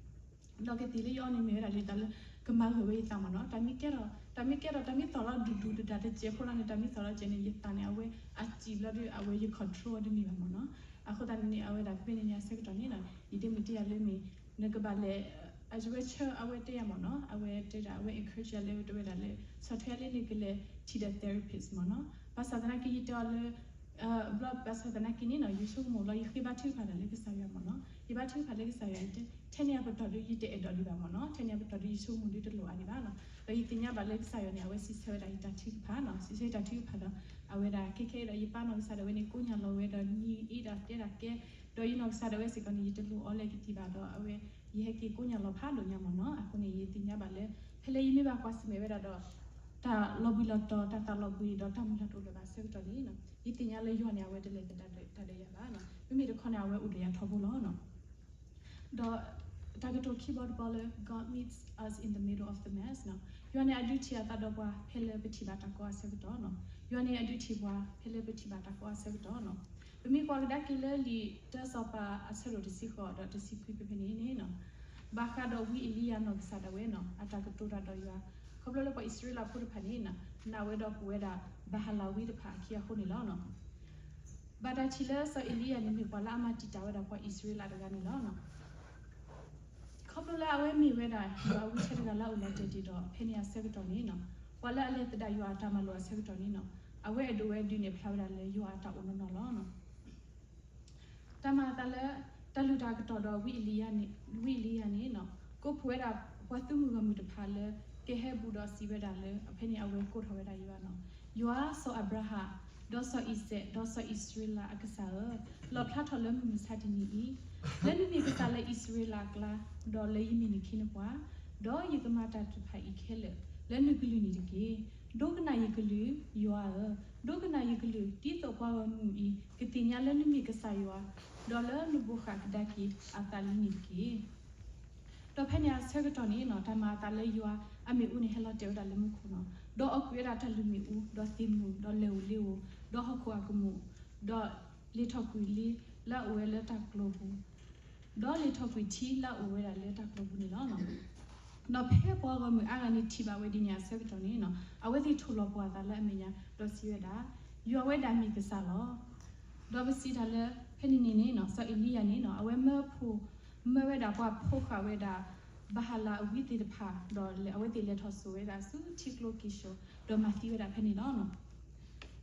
ဒီးကသံၣ်လၢယအီန့ၣ်မ့ၢ်ဝဲဒၣ်လံသးလၢ ကမၤဂၢၢ်ဝဲယသးမ့ၢ်နီၤ, တၢ်မ့ၢ်ကဲထီၣ် တၢ်မ့ၢ်ကဲထီၣ် တၢ်မ့ၢ်သီၣ်လီၤဒူၣ်ဒူၣ်တဒၣ်တစဲးဖိလီၤန့ၣ် တၢ်မ့ၢ်သီၣ်လီၤစဲးန့ၣ် ယသးန့ၣ် အဝဲအစံၣ်ဘျီဒီး အဝဲယ control အီၤတန့ၢ်ဘၣ်မ့ၢ်နီၤ, အဃိသတးန့ၣ်န့ၣ် အဝဲဒၣ်ဖဲဖဲန့ၣ်န့ၣ် အဆၢကတီၢ်န့ၣ်နီၤ ယဒ့မုၣ်တဲယၤလၢမ့ၢ် နကဘၣ်လဲၤ အဝဲဆၢ အဝဲတဲယၤမ့ၢ်နီၤ, အဝဲတဲဒၣ် အဝဲ encourage ယၤလၢတဝဲဒၣ်လၢ ဆီၣ်ထွဲလၢနကလဲၤထံၣ်ဒီး therapist မ့ၢ်နီၤ, ဘၣ်ဆၣ်သနာ်က့ယတဲအီၤလၢ ဘျီဘၣ်ဆၣ်သနာ်က့န့ၣ်နီၤ ယဆိကမိၣ်လီၤ ယဃ့ဘါထုကဖၣ်တၢ်လၢကစၢ်ယွၤမ့ၢ်နီၤ, ယဘါထုကဖၣ်လၢကစၢ်ယွၤ ထဲန့ၣ်အပတီၢ်ဒုး ယတအဲၣ်ဒိးဒံးဘၣ်မ့ၢ်နီၤ, ထဲန့ၣ်အပတီၢ်ဒုး ယဆိကမိၣ်ဒုးတလိၣ်အါဒံးဘၣ်နီၤ, ဒီးယသ့ၣ်ညါဘၣ်လၢကစၢ်ယွၤန့ၣ် အဝဲစံးဆၢဝဲဒၣ်ယတၢ်ထုကဖၣ်နီၤ, စံးဆၢယတၢ်ထုကဖၣ်ဒီး အဝဲဒၣ်ခဲခဲဒီး ယပၢ်နီၢ်ကစၢ်ဒၣ်ဝဲန့ၣ် ကိးညၣ်လီၤဝဲဒီး နံၤအ့ဒီးတဲဒၣ်ကဲ ဒီးယနီၢ်ကစၢ်ဒၣ်ဝဲစ့ၢ်ကီးန့ၣ် ယတလိၣ်အီလဲကသံၣ်ဘၣ်ဒီး အဝဲ ယဟဲက့ၤကိးညၣ်လီၤဖးဒိၣ်ညါမ့ၢ်နီၤ, အဃိန့ၣ် ယသ့ၣ်ညါဘၣ်လၢ ဖဲလၢယမ့ၢ်ဘၣ်ကွၢ်ဆၢၣ်မဲာ်ဝဲဒၣ်ဒီး တၢ်လီၤဘှံးလီၤတီၤ တၢ်သးလီၤဘှံးဒီးတၢ်မုၢ်လၢ်တအိၣ်လၢၤဘၣ်ဆၢကတီၢ်န့ၣ် ယသ့ၣ်ညါလၢယွၤန့ၣ် အဝဲတလဲၤသဒၣ်ဒီးယၤဘၣ်, မ့မ့ၢ်တခီန့ၣ် အဝဲအိၣ်ဒီးယၤထီဘိလီၤ. ဒီးတၢ်ကတိၤခံဘီတဘီလၢ God meets us in the middle of the mess နီၤ, ယွၤန့ၣ်အဒုးထံၣ်အသးဒီးပှၤဖဲလၢပထံၣ်ဘၣ်တၢ်ကီအဆၢကတီၢ်နီၤ, ယွၤန့ၣ်အဒုးထံၣ်ပှၤဖဲလၢပထံၣ်ဘၣ်တၢ်ကီအဆၢကတီၢ်နီၤ, ပမ့ၢ်ကွၢ်ကဒါက့ၤလၢလံာ်တၢစီၤပၤအဆၢဒိၣ်တဆံဃိးဒီးတဆံခွံဖဲဖဲန့ၣ်န့ၣ်နီၤ, ဘၣ်ဃးဒီးဝံအ့လံယၤနီၢ်ကစၢ်ဒၣ်ဝဲနီၤ အတၢ်ကတိၤတၢ်ဒီးယွၤ, ခီဖျိလၢပှၤအံၣ်စရ့လးဖိတဖၣ်န့ၣ် နာ်ဝဲဒီးကိးဝဲဒၣ် ဘၤအၤလးဝံတဖၣ်အခံအဃိန့ၣ်လီၤ. ဘၣ်တၢ်ထံၣ်လၢစီၤအ့လံယၤန့ၣ်မ့ၢ်ပှၤလၢအမၤတံာ်တာ်ဝဲဒၣ်ပှၤအံၣ်စရ့လးတဂၤန့ၣ်လီၤ. ခီဖျိလၢအဝဲမ့ၢ်ဝဲဒၣ်ယွၤအဝံထဲတဂၤလၢအအိၣ်လီၤတဲာ်တ့ၢ်ဒီး ဖဲန့ၣ်အဆၢကတီၢ်န့ၣ် ပှၤလၢအလဲၤသဒၣ်ယွၤအတၢ်မၤလိာ်အဆၢကတီၢ်န့ၣ် အဝဲအဲၣ်ဒိးဝဲဒုးနဲၣ်ဖျါဝဲဒၣ်လၢယွၤအတၢ်အိၣ်နီၢ်နီၢ်လီၤ. တၢ်မၤအသးလၢ တၢ်လုၢ်တၢ်ကတီၢ်ဒီး ဝံအ့လံယၤန့ၣ် ကိးဖှိၣ်ဝဲဒၣ် ပှၤသုးမုၢ်ဂီၢ်မုၢ်တဖၣ်လၢ ကဟဲဘူးဒီးစံးဝဲဒၣ်လၢ ဖဲန့ၣ်အဝဲကိးထီၣ်ဝဲဒၣ်ယွၤနီၤ, ယွၤစီၤအၤဘြၤဟၣ်, ဒီးစီၤအံၤစဲး, ဒီးစီၤအံၣ်စရ့လးအကစၢ်ဧၢ, လီၣ်ဖျါထီၣ်လၢမုၢ်မဆါတနံၤအံၤ, လၢနမ့ၢ်ကစၢ်လၢအံၣ်စရ့လးအကျါ, ဒီးလၢယမ့ၢ်နခ့နပှၤ, ဒီးယကမၤတၢ်တဖၣ်အံၤခဲလၢာ်လၢနကလုၢ်န့ၣ်တက့ၢ်. ဒိကနၣ်ယကလုၢ်, ယွၤဧၢ, ဒိကနၣ်ယကလုၢ်, ဒ်သိးပှၤဂီၢ်မုၢ်အံၤကသ့ၣ်ညါလၢနမ့ၢ်ကစၢ်ယွၤ, ဒီးလၢနဘိးဃၣ်ကဒါက့ၤအသးလံန့ၣ်တက့ၢ်. ဒီးဖဲန့ၣ်အဆၢကတီၢ်န့ၣ်နီၤ တၢ်မၤအသးလၢယွၤအမ့ၣ်အူန့ၣ် ဟဲလီၤတဲာ်ဝဲဒၣ်လၢမူခိၣ်နီၤ, ဒီးအီၣ်ကွံာ်ဝဲဒၣ်တၢ်လုၢ်မ့ၣ်အူ, ဒီးသ့ၣ်မုၣ်, ဒီးလဲၤဧိၤလ့ဧိၤ, ဒီးဟီၣ်ခိၣ်အကမူၣ်, ဒီးလ့ၣ်ထီၣ်ကွံာ်လံလၢအအိၣ်ဝဲလၢတၢ်ကျိၤပူၤ, ဒီးလ့ၣ်ထီၣ်ကွံာ်ထံလၢအအိၣ်ဝဲဒၣ်လၢတၢ်ကျိၤပူၤန့ၣ်လီၤ. ဒီးဖဲပှၤဂီၢ်မုၢ်အါဂၤန့ၣ်ထံၣ်ဘၣ်ဝဲဒ်န့ၣ်အဆၢကတီၢ်န့ၣ်နီၤ အဝဲသ့ၣ်ထိၣ်လီၤပှီၢ်အသးလၢအမဲာ်ညါ ဒီးစံးဝဲဒၣ်, ယွၤဝဲဒၣ်မ့ၢ်ကစၢ်လီၤ. ဒီးပစံးတၢ်လၢဖဲန့ၣ်န့ၣ်န့ၣ်နီၤ စီၤအ့လံယၤန့ၣ်နီၤ အဝဲမၢဖိ မၢဝဲဒၣ်ပှၤဖိဃာ်ဝဲဒၣ် ဘၤဟလးအဝံသ့ၣ်တဖၣ် ဒီးအဝဲသ့ၣ်လဲၤထီၣ်စိာ်ဝဲဒၣ်ဆူထံကျိကံၢ်ၡိၣ် ဒီးမၤသံဝဲဒၣ်ဖဲန့ၣ်လီၤ.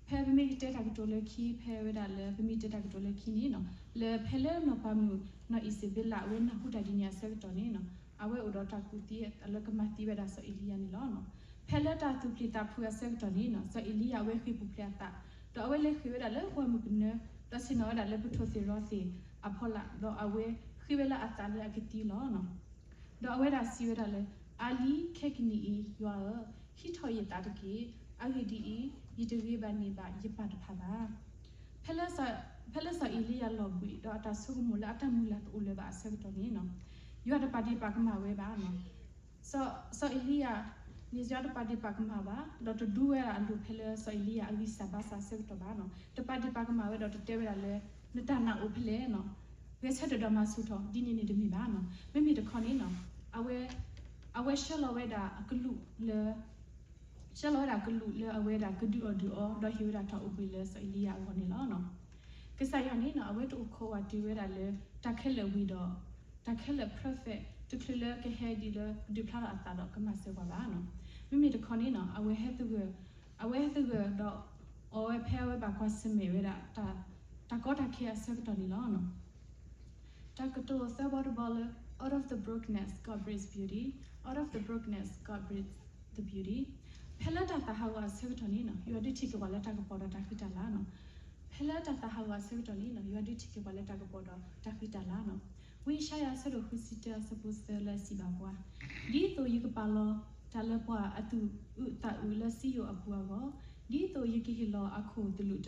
ဖဲပမ့ၢ်ကတဲတၢ်ကတိၤလၢခံ ဖဲဝဲဒၣ်လၢပမ့ၢ်တဲတၢ်ကတိၤလၢခံန့ၣ်နီၤ လၢဖဲလၢနီၢ်ပၤမုၣ်နီၢ်အံၣ်စဘ့လး အဝဲနၢ်ဟူတၢ်ဒ်န့ၣ်အဆၢကတီၢ်န့ၣ်နီၤ အဝဲအိၣ်ဒီးတၢ်ကူၣ်သံလၢကမၤသံဝဲဒၣ်စီၤအ့လံယၤန့ၣ်လီၤ. ဖဲလၢတၢ်သူၣ်ပျံၤသးဖုးအဆၢကတီၢ်န့ၣ်နီၤ စီၤအ့လံယၤအဝဲဃ့ၢ်ပူၤဖျဲးအသး ဒီးအဝဲလဲၤဃ့ၢ်ဝဲဒၣ်လၢပှၢ်မုၢ်ကနၢ ဒီးဆ့ၣ်နီၤဝဲဒၣ်လၢပထိၣ်သ့ၣ်ရီသ့ၣ်အဖီလာ် ဒီးအဝဲဃ့ဝဲလၢအသးလၢအကသံလီၤ. ဒီးအဝဲဒၣ်စံးဝဲဒၣ်လၢ အါလံခဲကနံၣ်အံၤ ယွၤဧၢ, ဟံးထီၣ်ယသးတက့ၢ်. အဂ့ၢ်ဒ်အံၤ, ယတဂ့ၤဘၣ်န့ၢ်ဘၣ်ယပၢ်တဖၣ်ဘၣ်. ဖဲလၢစီၤအ့လံယၤလီၤဘှံး ဒီးအတၢ်ဆိကမိၣ်လၢအတၢ်မုၢ်လၢ်တအိၣ်လၢၤဘၣ်အဆၢကတီၢ်န့ၣ်နီၤ ယွၤတပာ်ဒ့ၣ်ပာ်ကမၣ်ဝဲဘၣ်နီၤ စီၤအ့လံယၤန့ၣ် ယွၤတပာ်ဒ့ၣ်ပာ်ကမၣ်ဘၣ် ဒီးတဒူဝဲဒၣ်အလိၤဖဲလၢစီၤအ့လံယၤအဂံၢ်စၢ်ဘါစၢ်အဆၢကတီၢ်ဘၣ်နီၤ တပာ်ဒ့ၣ်ပာ်ကမၣ်ဝဲဒီးတတဲဝဲဒၣ်လၢ နတၢ်နာ်အိၣ်ဖဲလဲၣ်နီၤ ဂဲၤဆၢထၢၣ်ဒီးမၤဆူၣ်ထီၣ် ဒ်န့ၣ်န့ၣ်တမ့ၢ်ဘၣ်နီၤ မ့မ့ၢ်တခီန့ၣ်နီၤ အဝဲ အဝဲဆှၢလီၤဝဲဒၣ်အကလူးလၢ ဆှၢလီၤဝဲဒၣ်ကလူးလၢအဝဲဒၣ်ကဒုးအီၣ်ဒုးအီ ဒီးဟ့ၣ်ဝဲဒၣ်တၢ်အိၣ်ဘှံးလၢစီၤအ့လံယၤအဂီၢ်န့ၣ်လီၤ. ကစၢ်ယွၤန့ၣ်နီၤ အဝဲတအိၣ်ခိးဝးတ့ၢ်ဝဲဒၣ်လၢ တၢ်ခဲလၢာ်ဝံၤဒီး တၢ်ခဲလၢာ် perfect တချုးလၢကဟဲဒ်လၢဒုးဖျါထီၣ်အသးဒီးကမၤစၢၤပှၤဘၣ်နီၤ မ့မ့ၢ်တခီန့ၣ်နီၤ အဝဲဟဲသဂၢၢ် အဝဲဟဲသဂၢၢ်ဒီး အီၣ်ဝဲဖဲအဝဲဘၣ်ကွၢ်ဆၢၣ်မဲာ်ဝဲဒၣ် တၢ်ကီတၢ်ခဲအဆၢကတီၢ်န့ၣ်လီၤ. တၢ်ကတိၤသၢဘီတဘီလၢ out of the brokenness God brings beauty, out of the brokenness God brings the beauty ဖဲလၢတၢ်သးဟးဂီၤအဆၢကတီၢ်န့ၣ်နီၤ ယွၤဒုးထံၣ်က့ၤပှၤလၢတၢ်ကပီၤဒီးတၢ်ဃံတၢ်လၤနီၤ ဖဲလၢတၢ်သးဟးဂီၤအဆၢကတီၢ်န့ၣ်နီၤ ယွၤဒုးထံၣ်က့ၤပှၤလၢတၢ်ကပီၤဒီးတၢ်ဃံတၢ်လၤနီၤ ဝံယၡါယၤအဆၢဒိၣ်ဃုဆံတၢအဆၢဖိသၢလၢစံးဘၣ်ပှၤ, ဒ်သိးယကပာ်လီၤတၢ်လၢပှၤအသူၣ်အုးသးအုးလၢစံယိၣ်အပူၤအဂီၢ်, ဒ်သိးယကဟ့ၣ်လီၤအခိၣ်သလုး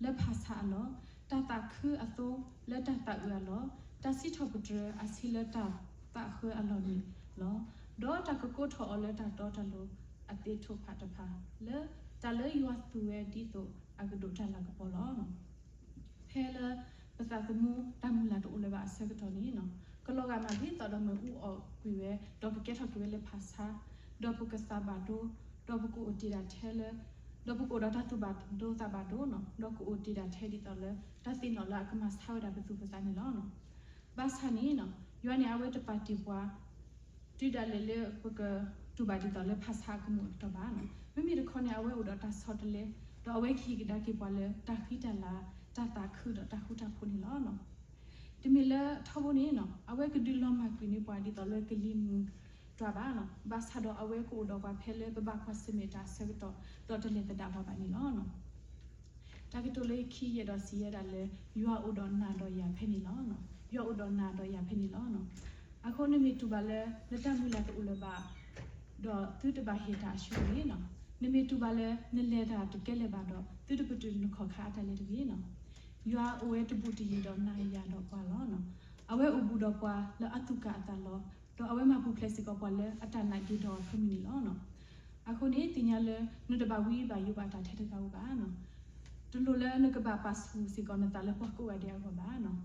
လၢဖၣ်ဆါအလီၢ်, တၢ်သးခုအသိလၢတၢ်သးအုးအလီၢ်, တၢ်စံးထီၣ်ပတြၢၤအဆံးလၢတၢ်သးဃၢအလီၢ်န့ၣ်လီၤ. ဒီးတၢ်ကကိးထီၣ်အီၤလၢတၢ်တီတၢ်လိၤအသ့ၣ်ထိၣ်ဖးတဖၣ်, လၢတၢ်လၢယွၤသူၣ်ဝဲဒ်သိးအကဒိးတၢ်လၤကပီၤလီၤ. ဖဲလၢပသးသမူတၢ်မုၢ်လၢ်တအိၣ်လၢၤဘၣ်အဆၢကတီၢ်န့ၣ်, ကလီၤဂာ်မးဒ်သိးဒီးမ့ၣ်အူအီၣ်ကွံာ်ဝဲ, ဒီးကကဲထီၣ်က့ၤဝဲလၢဖၣ်ဆါ, ဒီးပကသးဘၣ်ဒိ, ဒီးပကအိၣ်တ့ၢ်ဒၣ်ထဲလၢ, ဒီးပကအိၣ်ဒီးတၢ်သူၣ်ဘၣ်ဒိသးဘၣ်ဒိ, ဒီးကအိၣ်တ့ၢ်ဒၣ်ထဲဒ်သိးလၢတၢ်သ့ၣ်နီၣ်လၢအကမၤဆါဝဲဒၣ်ပသူၣ်ပသးန့ၣ်လီၤ. ဘၣ်ဆၣ်န့ၣ်, ယွၤန့ၣ်အဝဲတပာ်တ့ၢ်ပှၤ တုၤဒၣ်လဲာ်လၢပကတူၢ်ဘၣ်ဒ်သိးလၢဖၣ်ဆါအကမူၣ်အကတီၢ်ဘၣ်. မ့မ့ၢ်တခီန့ၣ် အဝဲအိၣ်ဒီးတၢ်ဆီတလဲ, ဒီးအဝဲကဟ့ၣ်ကဒါက့ၤပှၤလၢတၢ်ဃံတၢ်လၤ, တၢ်သးခုဒီးတၢ်ဃူတၢ်ဖိးန့ၣ်လီၤ. တမ့ၢ်လၢထီဘိန့ၣ်, အဝဲကဒုးလီၤမၢ်ကွံာ်န့ၢ်ပှၤဒ်သိးလၢကလံၤမုၢ်တွၤဘၣ်, ဘၣ်ဆၣ်ဒီးအဝဲကအိၣ်ဒီးပှၤဖဲလၢပဘၣ်ကွၢ်ဆၢၣ်မဲာ်တၢ်အဆၢကတီၢ်, ဒီးတလဲၤသဒၣ်ပှၤဘၣ်န့ၣ်လီၤ. တၢ်ကတိၤလၢခံယဲၢ်ဒီးစံးယဲဒၣ်လၢ ယွၤအိၣ်ဒီးနၤဒီးယၤဖဲန့ၣ်လီၤ. ယွၤအိၣ်ဒီးနၤဒီးယၤဖဲန့ၣ်လီၤ. အဃိနမ့ၢ်တူၢ်ဘၣ်လၢ နတၢ်မုၢ်လၢ်တအိၣ်လၢၤဘၣ်, ဒီးသုတဘၣ်ဟ့ၣ်တၢ်အဆူၣ်န့ၣ်, နမ့ၢ်တူၢ်ဘၣ်လၢ နလဲၤတၢ်တကဲလၢၤဘၣ်ဒီး သုတပတုာ်နခီၣ်ခါအတၢ်လဲၤတဂ့ၤ. ယွၤအိၣ်ဝဲတဘူးတယံၤဒီးနၤယၤဒီးပှၤလီၤ. အဝဲအိၣ်ဘူးဒီးပှၤလၢအသူၣ်ကၢ်အသးလီၤ, ဒီးအဝဲမၤပူၤဖျဲးစ့ၢ်ကီးပှၤလၢအတၢ်နာ်က့ၤဒီးအဖိမုၣ်န့ၣ်လီၤ. အဃိန့ၣ် သ့ၣ်ညါလၢ နတဘၣ်ဝံဘၣ်ယိးဘၣ်တၢ်ထဲတဂၤဧိၤဘၣ်. တလိၣ်လၢနကဘၣ်ပာ်ဆူၣ်စ့ၢ်ကီးနသးလၢပှၤကိးဂၤဒဲးအဂီၢ်ဘၣ်.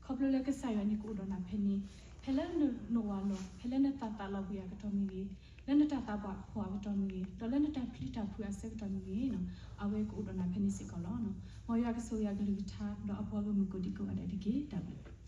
ခီဖျိလၢကစၢ်ယွၤန့ၣ်ကအိၣ်ဒီးနၤဖဲန့ၣ်, ဖဲလၢနအိၣ်အလီၢ်, ဖဲလၢနသးသးလီၤဘှံးအကတီၢ်မ့ၢ်ဂ့ၤ, လၢနတၢ်သးပှၢ်ဖှီၣ်အကတီၢ်မ့ၢ်ဂ့ၤ, ဒီးလၢနတၢ်ပျံၤတၢ်ဖုးအဆၢကတီၢ်မ့ၢ်ဂ့ၤ, အဝဲကအိၣ်ဒီးနၤဖဲန့ၣ်စ့ၢ်ကီးလီၤ. မ်ယွၤကဆိၣ်ဂ့ၤအကလုၢ်ကထါ ဒီးအပှၤဂီၢ်မုၢ်ကိးဒံကိးဂၤဒဲးတက့ၢ်. တၢ်ဘျုး